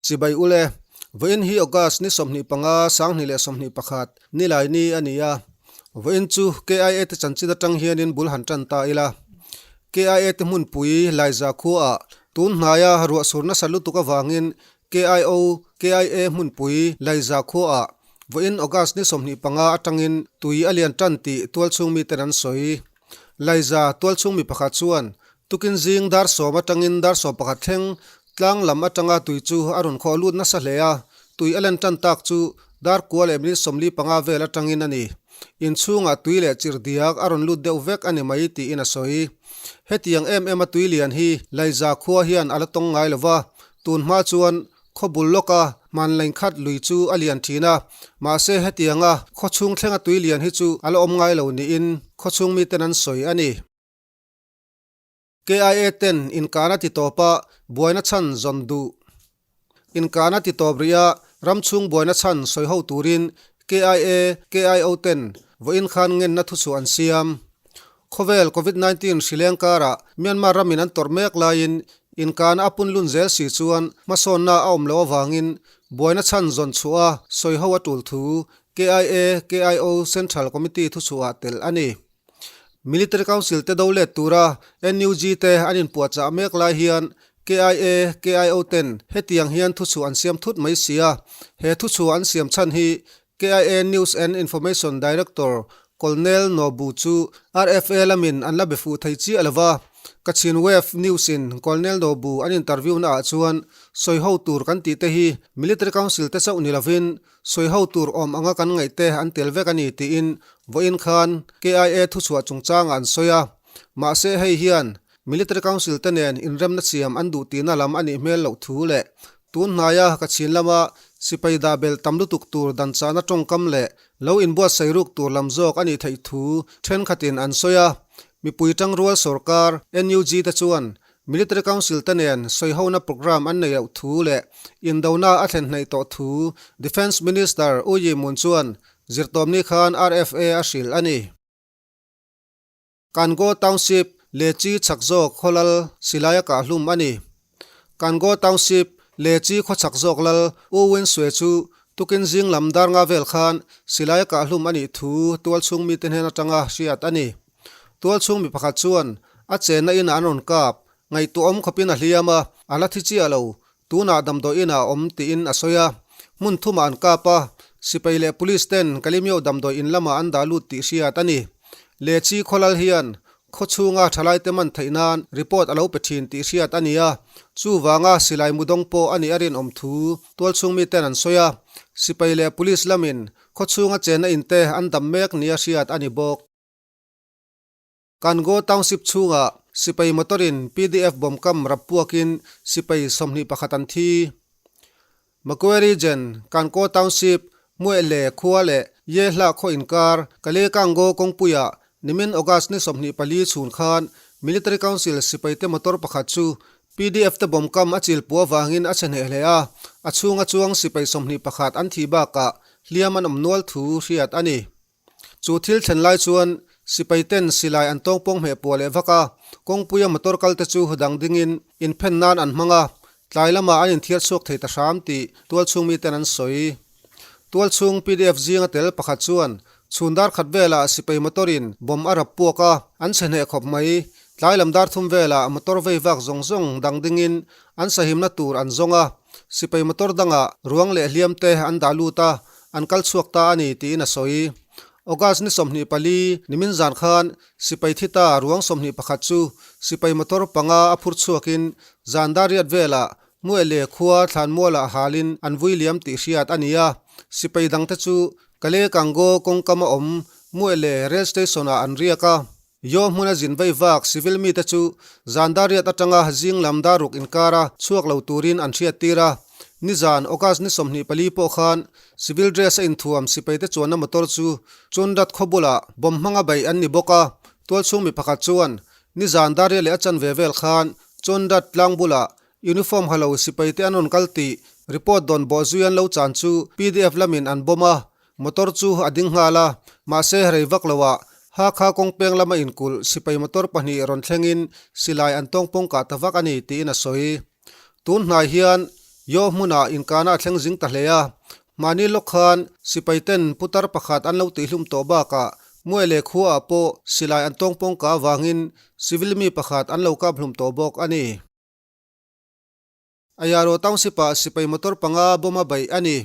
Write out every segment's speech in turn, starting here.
Chibai ule, vawiin hi August ni 25 2021 nilai ni a ni a. Vawiin chu KIA te chanchin atang hianin bul han tan ta ila. KIA te hmunpui Laiza khuaah tun hnaia ruah sur nasa lutuk avangin KIO, KIA hmunpui Laiza khuaah vawiin August ni 25 atangin tui a lian tan tih tualchhung miten an sawi. Laiza tualchhung mi pakhat chuan Tukin zing dar sawm atangin dar 11 thleng tlang lam atanga tui chu a rawn khawh lut nasa hle a, tui a len tan tak chu dar kua leh minute 45 vel atangin a ni. Inchhungah tui leh chirh diak a rawn lut deuh vek a ni mai tiin a sawi. Hetiang em em a tui lian hi Laiza khua hian a la tawng ngai lo va, tun hma chuan khaw bul lawka hmanleng khat lui chu a lian thin a, mahse hetianga khaw chhung thlenga tui lian hi chu a la awm ngai lo niin khaw chhung miten an sawi a ni. KIA ten inkahna ti tawp a buaina chhan zawn duh. Inkahna ti tawp rih a ram chhung buaina chhan sawi ho turin KIA, KIO ten vawiin khan ngenna thuchhuah an siam. Khawvel Covid 19 hrileng karah Myanmar ramin an tawrh mek laiin inkahna a pun lun zel si chuan hmasawnna a awm loh avangin buaina chhan zawn chhuah a sawi ho a tul thu KIA, KIO Central Committee thuchhuah tel a ni. Military Council te do let tura NUG te an inpuahchah mek lai hian KIA, KIO ten hetiang hian thuchhuah an siam thut mai si a. He thuchhuah an siam chhan hi KIA News and Information Director Colonel Nobu chu RFA lamin an la be fuh thei chiah lo va. Kachin Wave News in Colonel Nobu an interview naah chuan sawi ho tur kan tih te hi Military Council te chauh ni lovin Sawi ho tur awm anga kan ngaih te an tel vek a ni tiin vawiin khan KIA thuchhuah chungchangah an sawi a. Mahse hei hian Military Council te nen inremna siam an duh tihna lam a nih hmel loh thu leh tun hnaia ka chhin lama sipai dah belh tam lutuk tur dan chahna tawngkam leh lo inbuatsaih ruk tur lam zawk a nih theih thu thenkhatin an sawi a. Mipui tangrual sorkar NUG te chuan Military Council te nen sawihona programme an nei loh thu leh indona a thlen hnaih tawh thu Defence Minister U Yi Mun chuan zirtawmni khan RFA a hrilh a ni. Kangaw Township Lechi chhak zawk khaw lal silai a kah hlum a ni. Kangaw Township Lechi khaw chhak zawk lal U Win Swe chu tukin zing lam dar nga vel khan silai a kah hlum a nih thu tualchhung mite hnen atanga hriat a ni. Tualchhung mi pakhat chuan a chenna inah an rawn kap, ngaihtuahawm khawpin a hliam a, a la thi chiah lo, tunah damdawi inah a awm tiin a sawi a. Hmun thumah an kap a, sipai leh police ten Kalimyo damdawi in lamah an dah lut tih hriat a ni. Lechi khawlal hian khaw chhunga thalaite man theih nan report a lo pe thin tih hriat a ni a, chuvanga silai mudawng pawh a nih a rinawm thu tualchhung miten an sawi a. Sipai leh police lamin khaw chhunga chenna inte an dam mek nia hriat a ni bawk. Kangaw Township chhungah sipai motor-in PDF bomb kam rap puakin sipai 21 an thi. Magwe Region, Kankaw Township, Muehle khua leh Yehla khaw inkar Kale Kangaw kawngpuiah nimin August ni 24 chhun khan Military Council sipaite motor pakhat chu PDF te bomb kam a chil puah avangin a chhe hneh hle a, a chhunga chuang sipai 21 an thih bakah hliam an awm nual thu hriat a ni. Chu thil thlen lai chuan sipai ten silai an tawngpawng hmeh puah leh vak a, kawngpuia motor kal te chu dang dingin inphen nan an hmang a, tlai lamah an inthiar chhuak thei ta hram tih tualchhung miten an sawi. Tualchhung PDF zinga tel pakhat chuan chhun dar khat velah sipai motor in bomb a rap puak a, an chhe hneh khawp mai. Tlai lam dar thum velah motor vei vak zawng zawng dang dingin an sahimna tur an zawng a, sipai motor dangah ruang leh hliam te an dah lut a, an kal chhuak ta a ni tiin a sawi. August ni 24 nimin zan khan sipai thi ta ruang 21 chu sipai motor panga a phur chhuakin zan dar riat velah Muele khua thlanmualah halin an vui liam tih hriat a ni a, sipai dangte chu Kale Kangaw kawngkam a awm Muele rail station ah an riak a. Yaw hmuna zin vei vak civil mite chu zan dar riat atanga zing lam dar ruk inkara chhuak lo turin an hriat tir a. Nizan August ni 24 pawh khan civil dress a inthuam sipaite chuanna motor chu Chunrat khaw bulah bomb hmanga beih an ni bawk a. Tualchhung mi pakhat chuan nizan dar riat leh a chanve vel khan Chunrat tlang bulah uniform ha lo sipaite an rawn kal tih report dawn bawh zui an lo chan chu PDF lamin an bomb a. Motor chu a ding nghal a, mahse rei vak loah Hakha kawng peng lama inkulh sipai motor pahnih rawn thlengin silai an tawngpawng kah ta vak a ni tiin a sawi. Tun hnai hian Yaw hmunah inkahna a thleng zing ta hle a. Mahni lawk khan sipai ten putar pakhat an lo tihhlum tawh bakah Muaile khuaah pawh silai an tawngpawng kah avangin civil mi pakhat an lo kap hlum tawh bawk a ni. Ayaro Township-ah sipai motor panga bomb a beih a ni.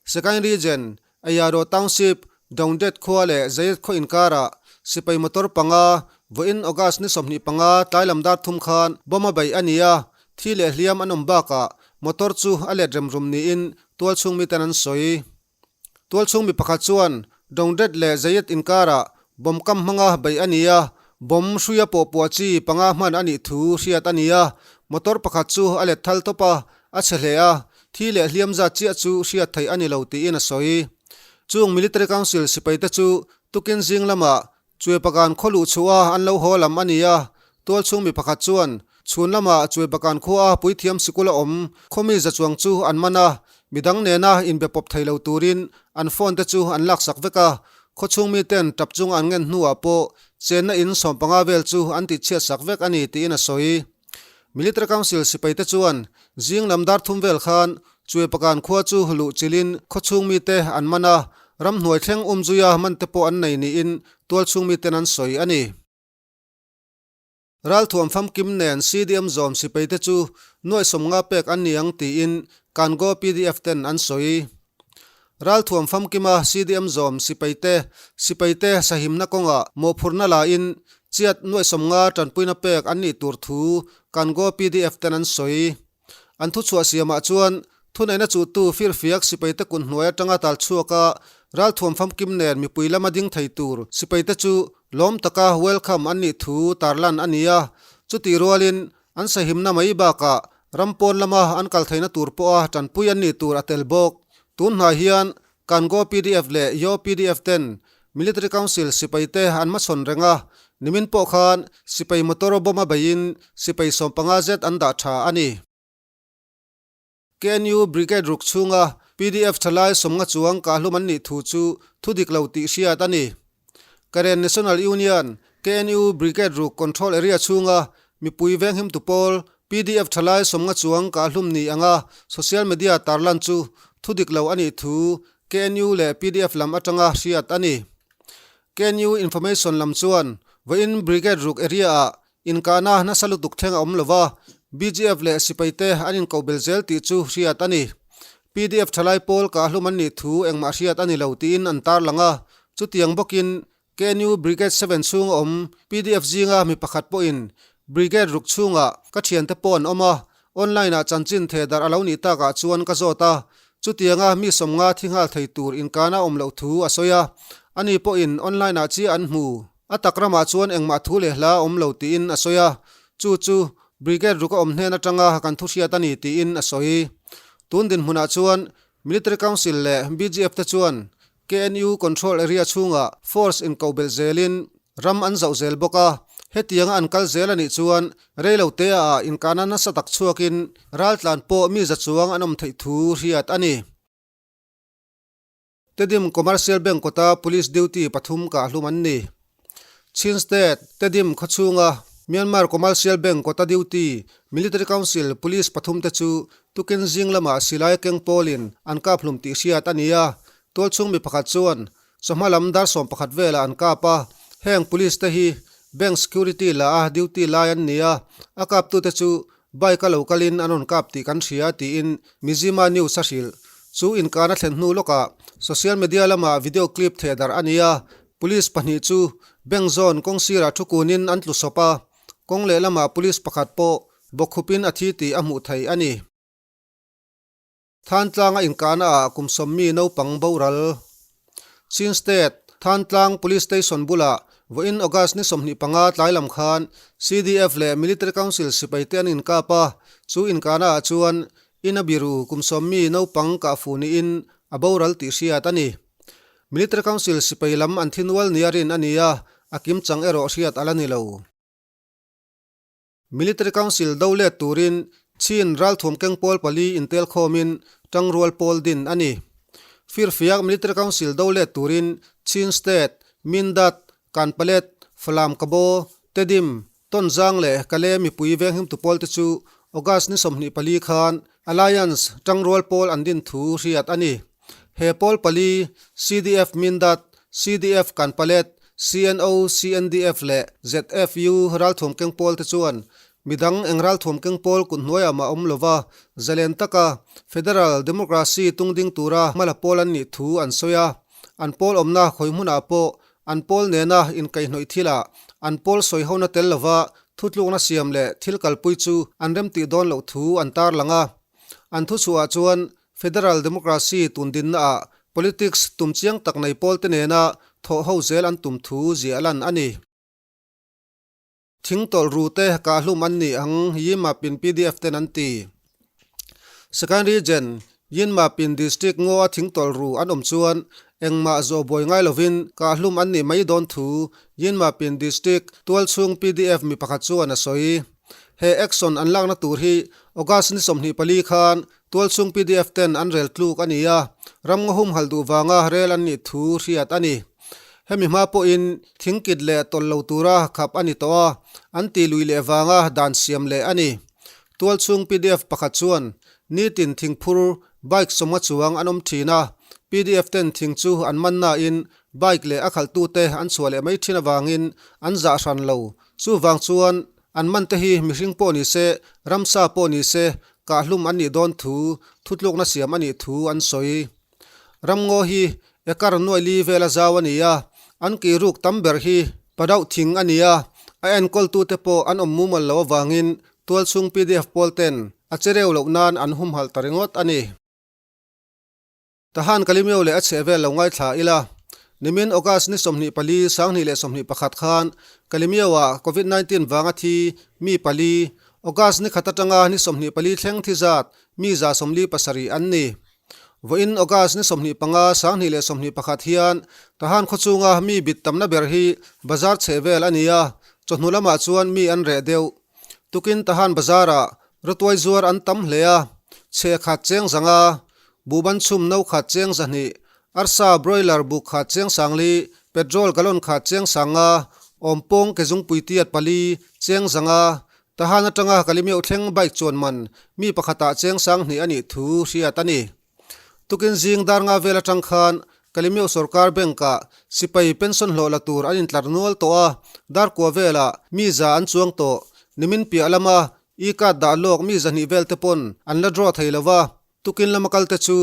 Sagaing Region, Ayaro Township, Daungdet khua leh Zayed khaw inkarah sipai motor panga vawiin August ni 25 tlai lam dar thum khan bomb a beih a ni a, thi leh hliam an awm bakah motor chu a let rem rum niin tualchhung miten an sawi. Tualchhung mi pakhat chuan Dongdet leh Zayed inkarah bomb kam hmanga beih a ni a, bomb hruia pawh puah chi panga hman a nih thu hriat a ni a, motor pakhat chu a let thal tawp a, a chhe hle a, thi leh hliam zat chiah chu hriat theih a ni lo tiin a sawi. Chung Military Council sipaite chu tukin zing lamah Chuaipakan khaw luh chhuah a an lo haw lam a ni a, tualchhung mi pakhat chuan chhun lamah Chuaipakan khua a puithiam sikul a awm khawmi za chuang chu an man a, midang nena inbe pawp thei lo turin an phone te chu an laksak vek a, khawchhung miten tap chung an ngen hnuah pawh chenna in 15 vel chu an tihchhiatsak vek a ni tiin a sawi. Military Council sipaite chuan zing lam dar thum vel khan Chuaipakan khua chu luh chilin khawchhung mite an man a, ramhnuai thleng umzuia man te pawh an nei niin tualchhung miten an sawi a ni. Ralthuam famkim nen CDM zawm sipaite chu nuaih 50 pek an ni ang tiin Kango pdf ten an sawi. Ralthuam famkima CDM zawm sipaite sipaite sahimna kawngah mawhphurhna lain chiat nuaih 50 tanpuina pek an nih tur thu Kango pdf ten an sawi. An thuchhuah siamah chuan thuneihna chuhtu firfiak sipaite kut hnuai atanga tal chhuak a, ralthuam famkim nen mipui lama ding thei tur sipaite chu lawm taka welcome an nih thu tarlan a ni a. Chutih rualin an sahimna mai bakah ram pawn lama an kal theihna tur pawha tanpui an nih tur a tel bawk. Tun hnai hian Kango pdf leh Yaw pdf ten Military Council sipaite an hmachhawn reng a, nimin pawh khan sipai motor bomb a beiin sipai 15 zet an dah tha a ni. KNU Brigade ruk chhunga pdf thalai 50 chuang kahhlum an nih thu chu thu dik lo tih hriat a ni. Karen National Union, KNU, Brigade ruk Control Area chhunga mipui venghimtu pawl pdf thalai 50 chuang kahhlum ni anga social media tarlan chu thu dik lo a nih thu KNU leh pdf lam atanga hriat a ni. KNU Information lam chuan vawiin Brigade ruk area-ah inkahna nasa lutuk thleng a awm lova, BGF leh sipaite an inkohbel zel tih chu hriat a ni. Pdf thalai pawl kahhlum an nih thu engmah hriat a ni lo tiin an tarlang a, chutiang bawkin KNU Brigade 7 chhunga awm pdf zinga mi pakhat pawhin Brigade ruk chhungah ka thiante pawh an awm a, online-ah chanchin theh darh a lo nih takah chuan ka zawt a, chutianga mi 50 thi nghal thei tur inkana awm loh thu a sawi a, ani pawhin online-ah chiah an hmu. A tak ramah chuan engmah thu leh hla a awm lo tiin a sawi a, chu chu Brigade ruk a awm hnen atanga kan thu hriat a ni tiin a sawi. Tun dinhmunah chuan Military Council leh BGF te chuan KNU Control Area chhungah force inkohbelh zelin ram an zauh zel bawk a, hetianga an kal zel a nih chuan reilo teah inkahna nasa tak chhuakin raltlan pawh mi za chuang an awm theih thu hriat a ni. Tedim Commercial Bank kawta Police duty pathum kahhlum an ni. Chin State, Tedim khawchhunga Myanmar Commercial Bank kawta duty Military Council Police pathum te chu tukin zing lamah silai keng pawlin an kaphlum tih hriat a ni a. Tualchhung mi pakhat chuan chawhma lam dar 11 velah an kap a, heng police te hi bank security la a duty lai an ni a, a kaptute chu Bike a lo kalin an rawn kap tih kan hria tiin Mizzima News a hrilh. Chu inkan a thlen hnu lawkah social media lamah video clip theh darh a ni a, police pahnih chu bank zawn kawng sirah thu kunin an tlu sawp a, kawng lehlamah police pakhat pawh bawkkhupin a thi tih a hmuh theih a ni. Thantlanga inkahnaah kum sawmmi naupang boral. Chin State, Thantlang Police Station bulah vawiin August ni 25 tlai lam khan CDF leh Military Council sipaite an inkap a, chu inkahnaah chuan in a biru kum sawmmi naupang kahfu niin a boral tih hriat a ni. Military Council sipai lam an thi nual nia rin a ni a, a kimchang erawh hriat a la ni lo. Military Council do let turin Chin ralthuam keng pawl pali intel khawmin tangrual pawl din a ni. Firfiak Military Council do let turin Chin State, Mindat, Kanpalet, Falam Kabaw, Tedim, Tonzang leh Kale mipui venghimtu pawlte chu August ni 24 khan Alliance tangrual pawl an din thu hriat a ni. He pawl pali, CDF Mindat, CDF Kanpalet, CNO, CNDF leh ZFU ralthuam keng pawl te chuan midang eng ralthuam keng pawl kut hnuaiah mah awm lova zalen taka Federal Democracy tungding tura hmala pawl an nih thu an sawi a. An pawl awmna khawi hmunah pawh an pawl nena inkaihhnawih thilah an pawl sawi hona tel lova thutlukna siam leh thil kalpui chu an remtih dawn loh thu an tarlang a. An thuchhuahah chuan Federal Democracy tundinnaah politics tum chiang tak nei pawlte nena thawh ho zel an tum thu ziah lan a ni. Thing tawlh ru te kahhlum an ni ang Yimapin pdf ten an ti. Second Region, Yinmapin District ngaw a thing tawlh ru an awm chuan engmah zawh buai ngai lovin kahhlum an nih mai dawn thu Yinmapin District tualchhung pdf mi pakhat chuan a sawi. He action an lakna tur hi August ni 24 khan tualchhung pdf ten an rel tluk a ni a, ram ngaw humhalh duh vanga rel an nih thu hriat a ni. Hemi hma pawhin thingkit leh tawlh lo tura khap a ni tawh a, an ti lui leh vanga dan siam leh a ni. Tualchhung pdf pakhat chuan nitin thingphur bike sawmnga chuang an awm thin a, pdf ten thing chu an man nain bike leh a khalhtute an chhuah leh mai thin avangin an zah hran lo. Chuvang chuan an man te hi mihring pawh ni se, ramsa pawh ni se kahhlum an nih dawn thu thutlukna siam a nih thu an sawi. Ramngaw hi ekar nuai li vela zau a ni a, an kih ruk tam ber hi padauh thing a ni a, a enkawltute pawh an awm mumal lo avangin tualchhung pdf pawl ten a che reu loh nan an humhalh ta ringawt a ni. Tahan Kalimeu leh a chhehvel lo ngaithla ila, nimin August ni 24, 2021 khan Kalimeu-ah Covid 19 vanga thi mi pali, August ni khat atanga ni 24 thleng thi zat mi 47 an ni. Vawiin August ni 25, 2021 hian Tahan khawchhunga mi bit tamna ber hi bazar chheh vel a ni a, chawhnu lamah chuan mi an reh deuh. Tukin Tahan bazarah rawtuai zuar an tam hle a, chhe khat cheng zanga, buhban chhum no khat cheng zahnih, arsa broiler buk khat cheng sangli, petrol gallon khat cheng sanga, awmpawng kezungpui tiat pali cheng zanga, Tahan atanga Kalimeuh thleng bike chuan man mi pakhatah cheng sang hnih a nih thu hriat a ni. Tukin zing dar nga vel atang khan Kalimeuh sorkar bank-ah sipai pension hlawh la tur an intlar nual tawh a, dar kua velah mi za an chuang tawh. Nimin piah lama e-card dah lawk mi zahnih vel te pawn an la draw thei lo va, tukin lama kal te chu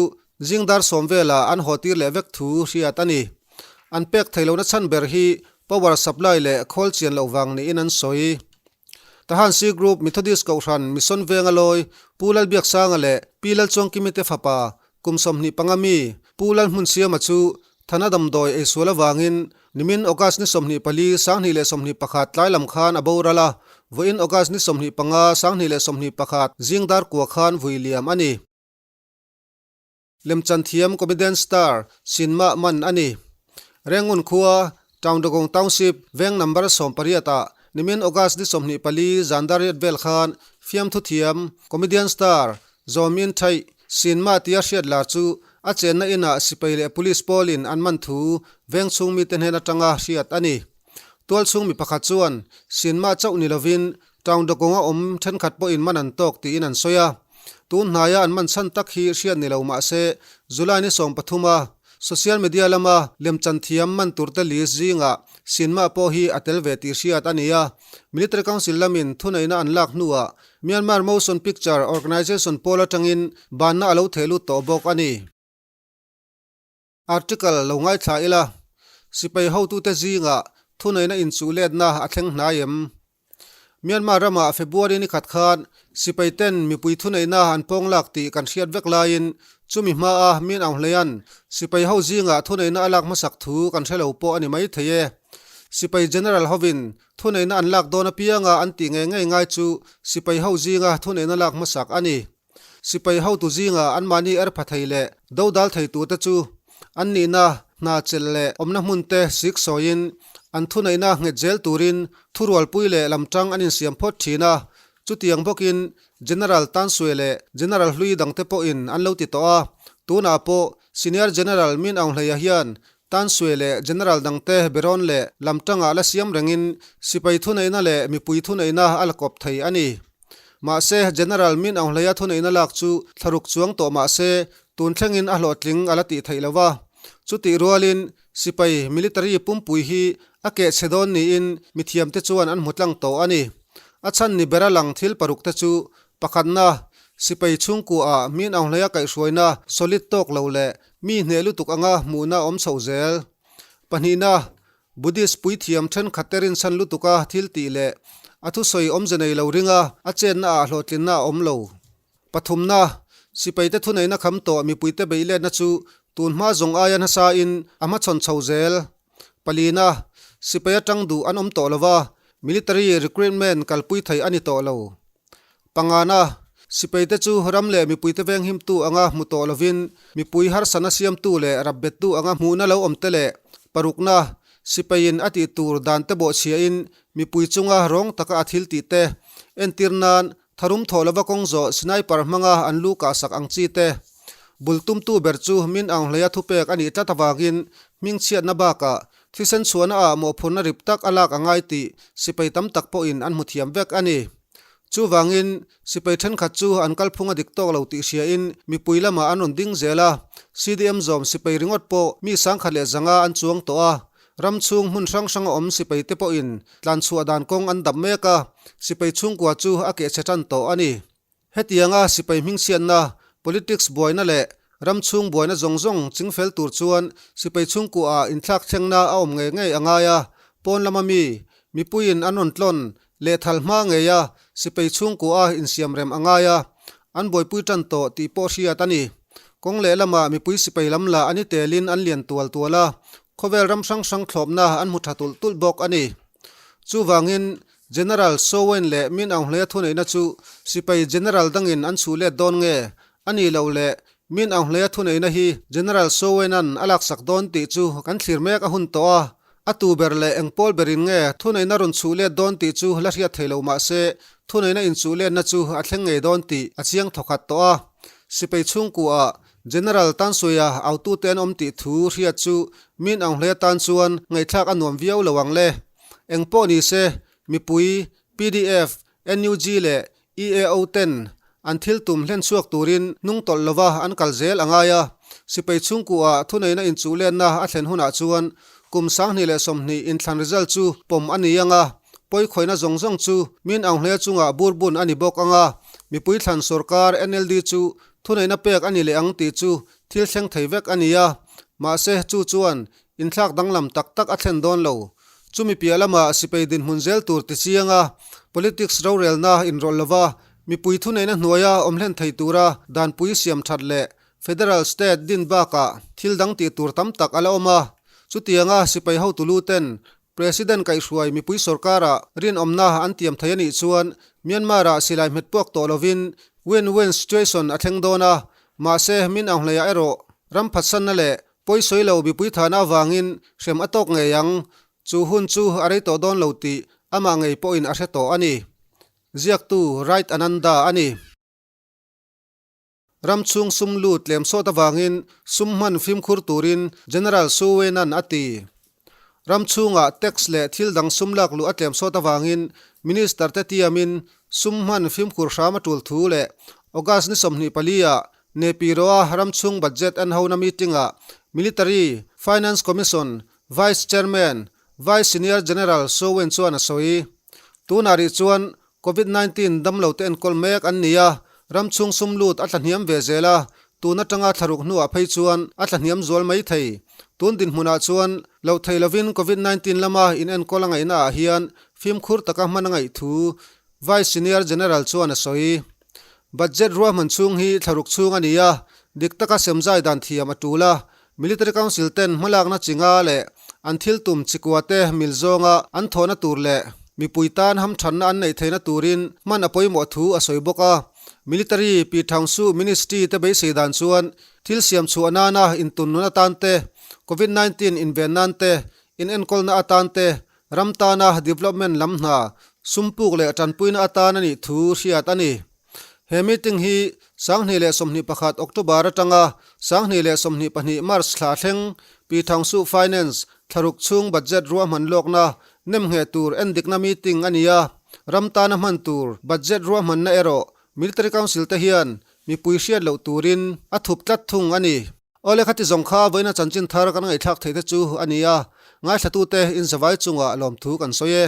zing dar sawm velah an haw tir leh vek thu hriat a ni. An pek thei lohna chhan ber hi power supply leh khawl chian loh vang niin an sawi. Tahan C Group Methodist Kohhran Mission Venga lawi Pu Lalbiaksanga leh Pi Lalchuangkimi te fapa kum 25 mi Pu Lalhmunsiama chu Thana damdawi eisual avangin nimin August ni 24, 2021 tlai lam khan a boral a, vawiin August ni 25, 2021 zing dar kua khan vui liam a ni. Lemchan thiam comedian star Sinmah man a ni. Rengun khua, Taungdagong Township, veng number 18 ah nimin August ni 24 zan dar riat vel khan fiamthu thiam comedian star Zawmin Thaih Sinmah tia hriat lar chu a chenna inah sipai leh police pawlin an man thu veng chhung mite hnen atanga hriat a ni. Tualchhung mi pakhat chuan Sinmah chauh ni lovin Taungdagong a awm thenkhat pawhin man an tawk tiin an sawi a. Tun hnaia an man chhan tak hi hriat ni lo mah se, July ni 13 a social media lama lemchan thiam man turte list zingah Sinmah pawh hi a tel ve tih hriat a ni a. Military Council lamin thuneihna an lak hnuah Myanmar Motion Picture Organization pawl atangin banna a lo theh lut tawh bawk a ni. Article lo ngaithla ila, sipai hotute zingah thuneihna inchuh letna a thleng hnai em? Myanmar ramah February ni khat khan sipai ten mipui thuneihna an pawng lak tih kan hriat vek laiin chumi hmaa Min Aung Hlaing sipai ho zingah thuneihna a lak hmasak thu kan hre lo pawh a ni mai thei e. Sipai General hovin thuneihna an lak dawn apianga an tih ngei ngei ngai chu sipai ho zinga thuneihna lak hmasak a ni. Sipai hotu zinga anmahni er pha thei leh dodal thei turte chu an nihna, hna chelh leh awmna hmunte sik sawiin an thuneihna nghet zel turin thurualpui leh lamtang an insiam phawt thin a. Chutiang bawkin General Tan Swe leh General hlui dangte pawhin an lo ti tawh a. Tunah pawh Senior General Min Aung Hlaing hian Tan Swe leh General dangte berawn leh lamtangah la siam rengin sipai thuneihna leh mipui thuneihna a la kawp thei a ni. Mahse, General Min Aung Hlaia thuneihna lak chu thlaruk chuang tawh mah se, tun thlengin a hlawhtling a la tih theih lo va. Chutih rualin, sipai military pumpui hi a keh chhe dawn niin mithiamte chuan an hmu tlang tawh a ni. A chhan ni bera lang thil paruk te chu, pakhatna, sipai chhungkuaah Min Aung Hlaia kaihhruaina solid tawk lo leh mi hneh lutuk anga hmuhna awm chhoh zel. Pahnihna, Buddhist puithiam thenkhat te rinchhan lutuka thil tih leh a thusawi awmze nei lo ringa a chenna ah hlawhtlinna a awm lo. Pathumna, sipaite thuneihna kham tawh mipuite beihletna chu tun hma zawng aia nasa in a hmachhawn chho zel. Palina, sipai atang duh an awm tawh lova, military recruitment kalpui thei a ni tawh lo. Pangana, sipaite chu ram leh mipuite venghimtu anga hmu tawh lovin mipui harsatna siamtu leh rapbettu anga hmuhna lo awm te leh parukna, sipaiin a tih tur dan te bawhchhiahin mipui chunga rawng taka a thil tih te entir nan tharum thawh lova kawng zawh sniper hmanga an lu kahsak ang chi te bul tumtu ber chu Min Aung Hleia thupek a nih tlat avangin hmingchhiatna bakah thisen chhuahna ah mawhphurhna rip tak a lak a ngai tih sipai tam tak pawhin an hmu thiam vek a ni. Chuvangin, sipai thenkhat chu an kalphung a dik tawk lo tih hriain mipui lamah an rawn ding zel a, CDM zawm sipai ringawt pawh mi 10,100 an chuang tawh a, ram chhung hmun hrang hrang a awm sipai te pawhin tlanchhuah dan kawng an dap mek a, sipai chhungkua chu a kehchhe tan tawh a ni. Hetianga sipai hmingchhiatna, politics buaina leh ram chhung buaina zawng zawng chingfel tur chuan sipai chhungkuaah inthlak thlengna a awm ngei ngei a ngai a, pawn lama mi, mipuiin an rawn tlawn Lehthal hma ngeia sipai chhungkua insiamrem a ngai a, an buaipui tan tawh tih pawh hriat a ni. Kawng lehlamah mipui sipai lam lah an i telin an lian tual tual a, khawvel ram hrang hrang thlawpna an hmu tha tulh tulh bawk a ni. Chuvangin, General Sowen leh Min Aung Hlaia thuneihna chu sipai General dangin an chhuh let dawn nge a nih loh leh Min Aung Hlaia thuneihna hi General Sowen-a'n a laksak dawn tih chu kan thlir mek a hun tawh a, A tu ber leh eng pawl berin nge thuneihna rawn chhuh let dawn tih chu la hriat thei lo mah se, thuneihna inchuh letna chu a thleng ngei dawn tih a chiang thawkhat tawh a. Sipai chhungkuaah General Tansuia autute an awm tih thu hriat chu Min Aung Hlaia tan chuan ngaihthlak a nuam viau lo ang le. Eng pawh ni se, mipui, pdf, NUG leh EAO ten an thil tum hlen chhuak turin hnung tawlh lova an kal zel a ngai a, sipai chhungkuah thuneihna inchuhlenna a thlen hunah chuan kum 2020 inthlan result chu pawm a ni ang a, pawikhawihna zawng zawng chu Min Aung Hlaia chungah burbun a ni bawk ang a, mipui thlan sorkar NLD chu thuneihna pek a ni leh ang tih chu thil thleng thei vek a ni a, mahse chu chuan inthlak danglam tak tak a thlen dawn lo. Chumi piah lamah sipai dinhmun zel tur ti chianga politics rorelna inrawlh lova mipui thuneihna hnuaia awm hlen thei tura danpui siam that leh federal state din bakah thil dang tih tur tam tak a la awm a. Chutianga sipai hotu lu ten President kaihhruai mipui sorkara rinawmna an tiam thei a nih chuan Myanmar-ah silai hmet puak tawh lovin win-win situation a thleng dawn a, mahse Min Aung Hlaia erawh ram phatsanna leh Pawisawi lo mipui thahna avangin hrem a tawk ngei ang, chu hun chu a rei tawh dawn lo tih amah ngei pawhin a hre tawh a ni. Ziaktu Right Ananda a ni. Ram chhung sum lut tlem sawt avangin sum hman fimkhur turin General Su Wen-a'n a ti. Ram chhungah tax leh thil dang sum lak luh a tlem sawt avangin Minister te tiamin sum hman fimkhur hram a tul thu leh August ni 24 ah Nepiroa ramchhung budget an hona meeting-ah Military Finance Commission Vice Chairman Vice Senior General Sowen chuan a sawi. Tunah rih chuan Covid 19 damlote enkawl mek an ni a, ramchhung sum lut a tlahniam ve zel a, tun atanga thlaruk hnuah phei chuan a tlahniam zual mai thei. Tun dinhmunah chuan loh thei lovin Covid 19 lama inenkawl a ngaihna ah hian fimkhur taka hman a ngaih thu Vice Senior General chuan a sawi. Budget ruahman chhung hi thlaruk chhung a ni a, dik taka semzai dan thiam a tul a, Military Council ten hmalakna chi nga leh an thil tum chi kua te mil zawnga an thawhna tur leh mipui tan hamthanna an neih theihna turin hman a pawimawh thu a sawi bawk a. Military Pi Thangsu Ministry te beisei dan chuan thil siam chhuah nana intunnun atan te, Covid 19 inven nan te, inenkawlna atan te, Ram tana development lam hna sum puk leh tanpuina atan a nih thu hriat a ni. He meeting hi 2021 October atanga 2022 March thla thleng Pi Thangsuh Finance thlaruk chhung budget ruahman lawkna nemngheh tur endikna meeting a ni a. Ram tana hman tur budget ruahmanna erawh Military Council te hian mipui hriat loh turin a thup tlat thung a ni. Awle khati zawng kha vawiina chanchin thar kan ngaihthlak theih te chu a ni a, ngaithlatute inzavai chungah lawmthu kan sawi e.